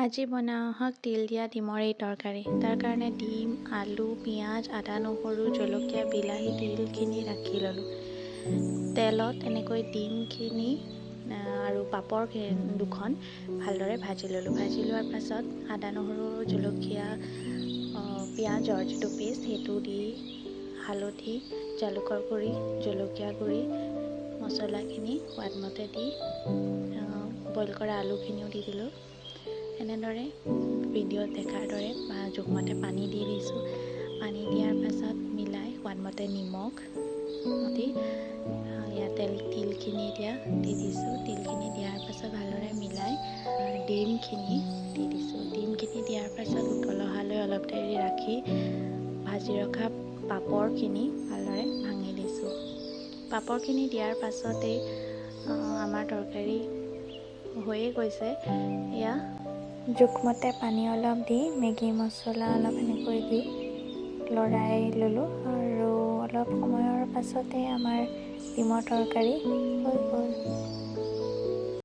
আজি বনাওঁ আহক তিল দিয়া ডিমৰ এই তৰকাৰী। তাৰ কাৰণে ডিম, আলু, পিঁয়াজ, আদা, নহৰু, জলকীয়া, বিলাহী, তিলখিনি ৰাখি ল'লোঁ। তেলত এনেকৈ ডিমখিনি আৰু পাপৰ দুখন ভালদৰে ভাজি ল'লোঁ। ভাজি লোৱাৰ পাছত আদা, নহৰু, জলকীয়া, পিঁয়াজৰ যিটো পেষ্ট সেইটো দি হালধি, জালুকৰ গুড়ি, জলকীয়া গুড়ি, মছলাখিনি সোৱাদমতে দি বইল কৰা আলুখিনিও দি দিলোঁ। এনেদৰে ভিডিঅ'ত দেখাৰ দৰে জোখমতে পানী দি দিছোঁ। পানী দিয়াৰ পাছত মিলাই সোৱাদমতে নিমখ দি ইয়াতে তিলখিনি এতিয়া দি দিছোঁ। তিলখিনি দিয়াৰ পাছত ভালদৰে মিলাই ডিমখিনি দি দিছোঁ। ডিমখিনি দিয়াৰ পাছত উতল অহালৈ অলপ দেৰি ৰাখি ভাজি ৰখা পাপৰখিনি ভালদৰে ভাঙি দিছোঁ। পাপৰখিনি দিয়াৰ পাছতেই আমাৰ তৰকাৰী হৈয়ে গৈছে। এয়া জোখমতে পানী অলপ দি, মেগী মছলা অলপ এনেকৈ দি লৰাই ল'লোঁ আৰু অলপ সময়ৰ পাছতে আমাৰ ডিমৰ তৰকাৰী হৈ গ'ল।